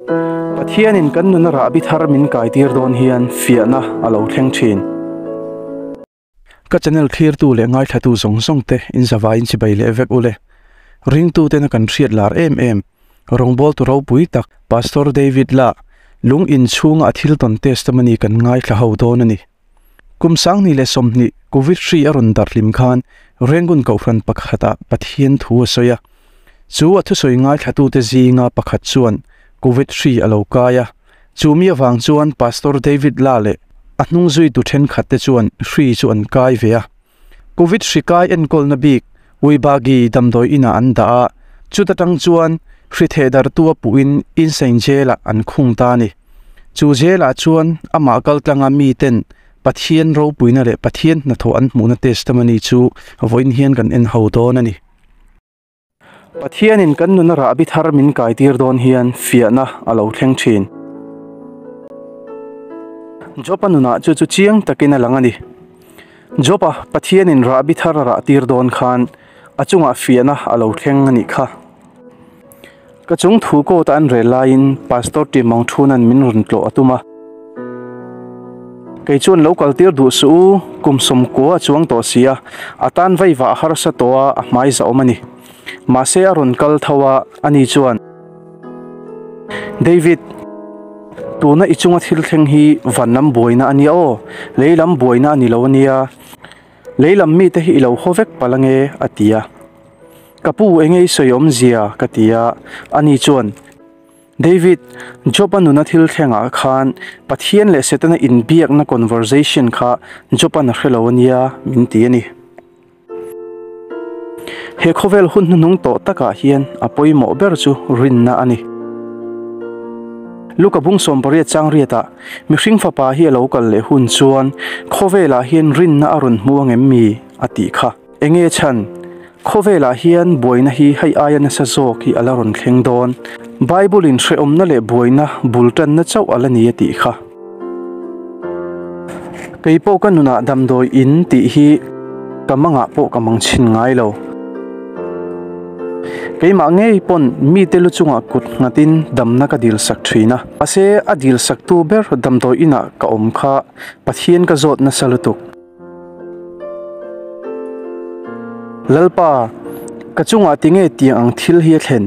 Pathianin kan nuna rahbi thar min kaitir dawn hian fiahna a lo thleng thin. Ka channel thlirtu leh ngaithlatu zawng zawng te in zavaiin chibai leh vek ule. Ringtu tena kan hriat lar em em, rawngbawltu ropui tak Pastor David lah lung in chhunga a thil tawn testimony kan ngaithla ho dawn a ni. Kum 2020 Covid hri a rawn darh hlim khan Rangoon Kohhran pakhatah Pathian thu a sawi a. Chu a thusawi ngaithlatute zinga pakhat chuan Covid hri a lo kai a. Chu mi avang chuan Pastor David La leh a hnungzuitu thenkhatte chuan hri chu an kai ve a. Covid hri kai enkawlna bik Wibagi damdawi inah an dah a, chuta tang chuan hri thehdartu a puhin Insein Jail-ah an khung ta a ni. Chu jail-ah chuan amah kaltlanga miten Pathian ropuina leh Pathian hnathawh an hmuhna testimony chu vawiin hian kan en ho dawn a ni. Pathianin kan nuna rahbi thar min kaitir dawn hian fiahna a lo thleng thin. Job-a nunah chu chu chiang takin a lang a ni. Job-a Pathianin rahbi thar a rahtir dawn khan a chungah fiahna a lo thleng a nih kha. Ka chung thu court-a an rel laiin Pastor Timang Thuna'n min rawn tlawh a tum a. Kei chuan lo kaltir duh suh u, kum 90 a chuang tawh si a, a tan vaivah a harsa tawh a, a hmai zahawm a ni. Mahse a rawn kal tho a, ani chuan, David, tuna i chunga thil thleng hi van lam buaina a nia aw, lei lam buaina a ni lo a nia, lei lam mite hi i lo haw vek palh ange, a ti a. Ka pu enge i sawi awmzia ka ti a, ani chuan, David, Job-a nuna thil thlengah khan Pathian leh Setana inbiakna conversation kha Job-a'n a hre lo a nia min ti a ni. He khawvel hun hnuhnung tawh takah hian a pawimawh ber chu rinna a ni. Luka bung 18 chang riatah mihring fapa hi a lo kal leh hun chuan khawvelah hian rinna a rawn hmu angem mi a tih kha. Enge chhan? Khawvelah hian buaina hi hei aia nasa zawk hi a la rawn thleng dawn. Bible-in hrehawmna leh buaina bul tanna chauh a la ni a tih kha. Kei pawh ka nunah damdawi in tih hi ka mangah pawh ka mang chhin ngai lo. Keimah ngei pawn mite lu chungah kut nghatin damna ka dil sak thin a. Mahse a dil saktu ber damdawi inah ka awm kha Pathian ka zawt nasa lutuk. Lalpa, ka chungah tinge tiang ang thil hi a thlen?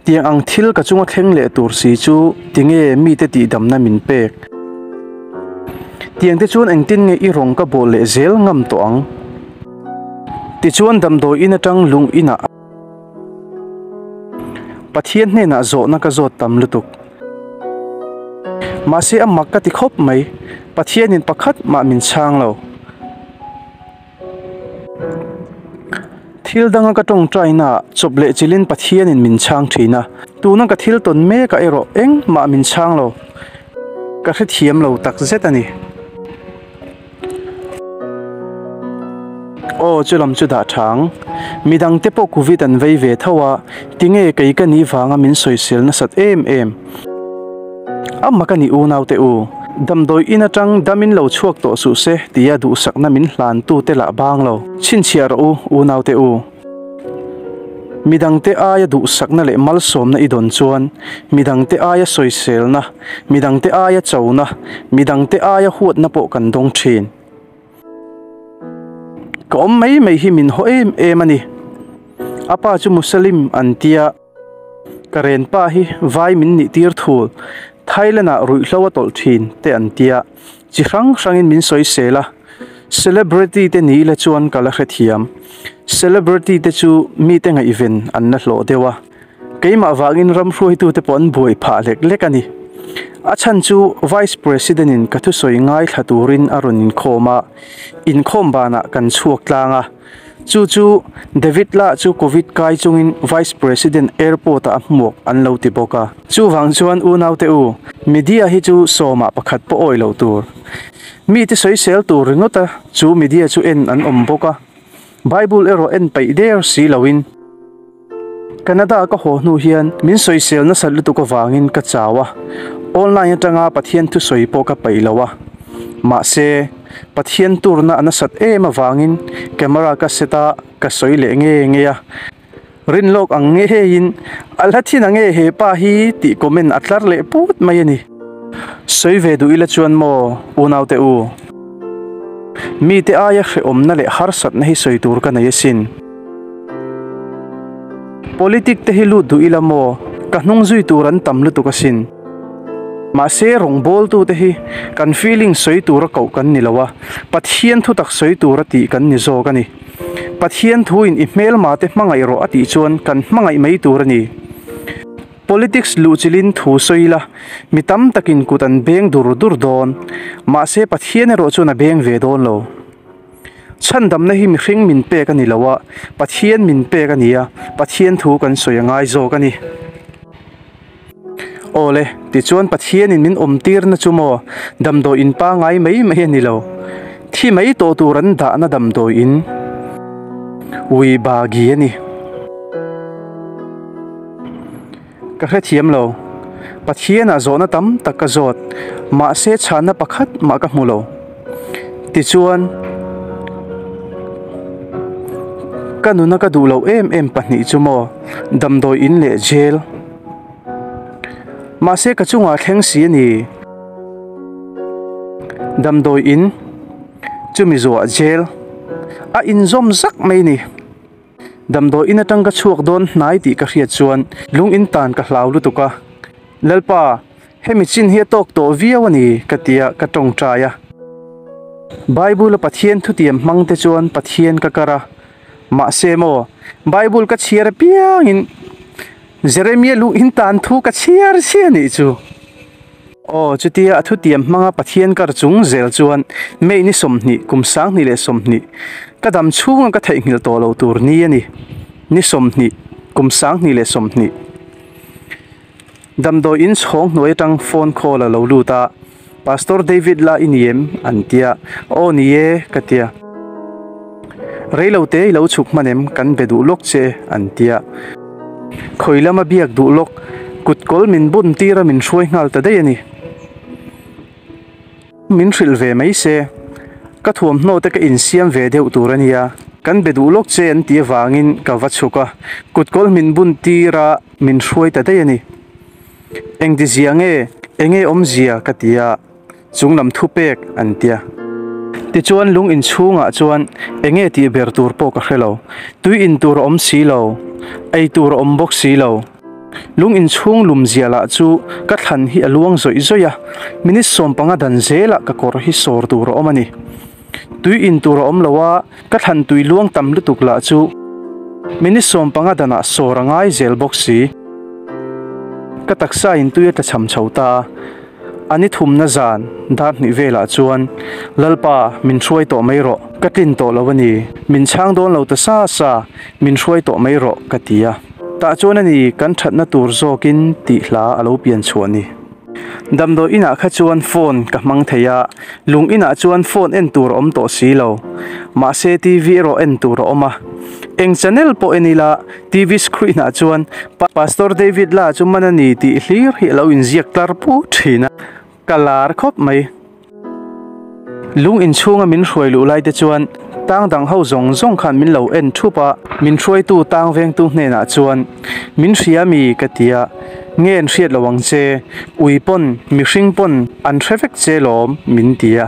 Tiang ang thil ka chunga thleng leh tur si chu tinge mite tihdamna min pek? Tiang te chuan engtin nge i rawng ka bawl leh zel ngam tawh ang? Tichuan damdawi in atang lung inah Pathian hnenah zawhna ka zawt tam lutuk. Mahse a mak ka ti khawp mai, Pathianin pakhat mah min chhang lo. Thil danga ka tawngtaina chawp leh chilhin Pathianin min chhang thin a, tuna ka thil tawn mekah erawh engmah min chhang lo. Ka hrethiam lo takzet a ni. Aw chu lam chu dah thang. Midang te pawh Covid an vei ve tho a, tinge kei ka nih vanga min sawisel nasat em em. Amma ka nih unau te u, damdawi in atang dam in lo chhuak tawh suh se tia duhsakna min hlan tu te lah bang lo. Chhinchhiah rawh u unau te u. Midangte aia duhsakna leh malsawmna i dawn chuan, midangte aia sawiselna, midangte aia chona, midangte aia huatna pawh kan dawng thin. Ka awm mai mai hi min haw em em a ni. A pa chu Muslim an tia, ka ren pa hi vai min nih tir thul, Thailand-ah ruihhlo a tawlh thin te an tia, chi hrang hrangin min sawisel a. Celebrity te ni ila chuan ka la hrethiam. Celebrity te chu mite ngaihven an la hlawh deuh a. Keimah vangin ram hruaitute pawh an buai phah lek lek a ni. A chhan chu Vice President in ka thusawi ngaithla turin a rawn inkhawm a, inkhawm banah kan chhuak tlang a. Chu chu David lah chu Covid kai chungin Vice President airport ah a hmuak an lo ti bawk a. Chuvang chuan unaute u, media hi chu sawmah pakhat pawh awih loh tur. Mite sawisel tur ringawt a, chu media chu en an awm bawk a. Bible erawh en peih der si loin. Canada ka haw hnu hian min sawisel nasat lutuk avangin ka chau a, online atanga Pathian thusawi pawh ka peih lo a. Mahse, Pathian turna a nasat em avangin camera ka set a, ka sawi leh nge nge a. Rin lawk ang ngeiin a la thin ang e he pa hi tih comment a tlar leh put mai a ni. Sawi ve duh ila chuan maw unaute u. Mite aia hrehawmna leh harsatna hi sawi tur ka nei asin. Politic te hi lut duh ila maw ka hnung zui tur an tam lutuk asin. Mahse rawngbawltute hi kan feeling sawi tura koh kan ni lo a, Pathian thutak sawi tura tih kan ni zawk a ni. Pathian thuin i hmelma te hmangaih rawh a tih chuan kan hmangaih mai tur a ni. Politics luhchilhin thu sawi ila, mi tam takin kut an beng dur dur dawn. Mahse Pathian erawh chuan a beng ve dawn lo. Chhandamna hi mihring min pek a ni lo a, Pathian min pek a ni a, Pathian thu kan sawi a ngai zawk a ni. Awle, tichuan Pathianin min awmtirna chu maw damdawi in pangai mai mai a ni lo. Thi mai tawh tur an dahna damdawi in ui bagi a ni. Ka hrethiam lo. Pathianah zawhna tam tak ka zawt, mahse chhanna pakhat mah ka hmu lo. Tichuan, ka nuna ka duh loh em em pahnih chu maw damdawi in leh jail. Mahse ka chungah thleng si a ni. Damdawi in chumi zuah jail a inzawm zak mai ni. Damdawi in atang ka chhuak dawn hnai tih ka hriat chuan lung in tan ka hlau lutuk a. Lalpa, hemi chin hi a tawk tawh viau a ni ka ti a, ka tawngtai a. Bible a Pathian thutiam hmang te chuan Pathian ka kar a. Mahse maw, Bible ka chhiar apiangin Jeremia lung in tan thu ka chhiar chiah nih chu. Aw, chutia a thutiam hmanga Pathian kar chung zel chuan May ni 20, kum 2020, ka dam chhunga ka theihnghilh tawh lo tur ni a ni. Ni 20, kum 2020. Damdawi in chhawng hnuai atang phone call a lo lut a, Pastor David la i ni em? an tia. Aw ni e, ka tia. Reilo te i lo chhuk hman em? Kan be duh lawk che, an tia. Khawi lama biak duh lawk, kut kawl min bun tir a min hruai nghal ta daih a ni. Min hrilh ve mai se, ka thuamhnaw te ka insiam ve deuh tur a nia. Kan be duh lawk che an tih avangin ka va chhuk a, kut kawl min bun tir a min hruai ta daih a ni. Engtizia nge, enge awmzia ka ti a, chunglam thupek an tia. Tichuan lung inchhungah chuan enge tih ber tur pawh ka hre lo. Tui in tur a awm si lo, ei tur a awm bawk si lo. Lung inchhung lum zia lah chu ka thlan hi a luang zawih zawih a, minute 15 dan zelah ka kawr hi sawr tur a awm a ni. Tui in tur a awm lo a, ka thlan tui luang tam lutuk lah chu minute 15 danah sawr a ngai zel bawk si. Ka taksa in tui a tla cham chho ta a, a ni thumna zan dar hnih velah chuan Lalpa min hruai tawh mai rawh, ka tlin tawh lo a ni, min chhang dawn lo ta sa sa, min hruai tawh mai rawh ka ti a. Tah chuan a ni kan thatna tur zawkin tih hla a lo pian chhuah ni. Damdawi inah kha chuan phone ka hmang thei a, lung inah chuan phone en tur a awm tawh si lo. Mahse TV erawh en tur a awm a. Eng channel pawh en ila TV screen ah chuan Pastor David La chu man a ni tih hlir hi a lo inziak tlar put thin a, ka lar khawp mai. Lung inchhunga min hruai luh lai te chuan tang dang ho zawng zawng khan min lo en thup a, min hruaitu tang vengtu hnenah chuan, Min hria mi? ka ti a, Nge an hriat lo ang che, ui pawn, mihring pawn an hre vek che lawm, min ti a.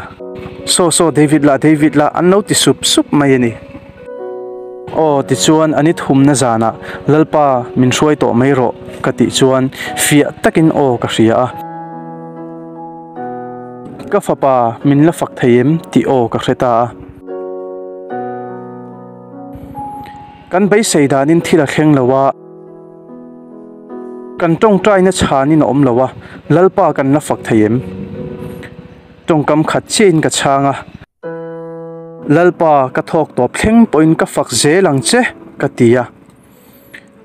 Saw saw David lah David lah an lo ti sup sup mai a ni. Aw tichuan a ni thumna zanah Lalpa min hruai tawh mai rawh ka tih chuan fiah takin aw ka hria a. Ka fapa min la fak thei em tih aw ka hre ta a. Kan beisei danin thil a thleng lo a, kan tawngtaina chhanin a awm lo a, Lalpa kan la fak thei em? Tawngkam khat chiahin ka chhang a. Lalpa ka thawk tawp thleng pawhin ka fak zel ang che ka ti a.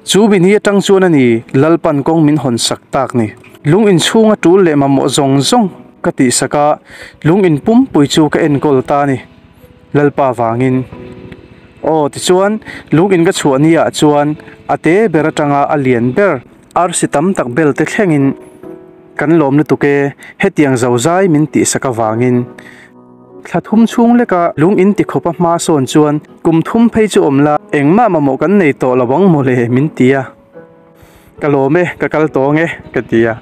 Chu mi ni atang chuan a ni Lalpan kawng min hawn sak tak ni. Lung inchhung a tul leh mamawh zawng zawng ka tih sak a, lung in pumpui chu ka enkawl ta a ni Lalpa vangin. Aw tichuan lung in ka chhuah ni ah chuan a te ber atanga a lian ber arsi tam tak bel te thlengin kan lawm lutuk e hetiang zozai min tih sak avangin. Thla thum chhung leka lung in ti khawpa hma sawn chuan kum thum phei chu awm la, engmah mamawh kan nei tawh lo ang mawle min ti a. Ka lawm e, ka kal tawng e, ka ti a.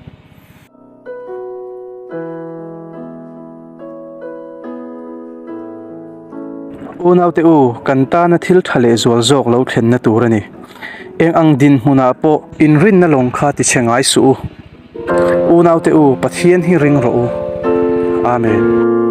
Unaute u, kan tana thil tha leh zual zawk lo thlenna tur a ni. Eng ang dinhmunah pawh inrinna lawng kha ti chhe ngai suh u. Unaute u, Pathian hi ring rawh u. Amen.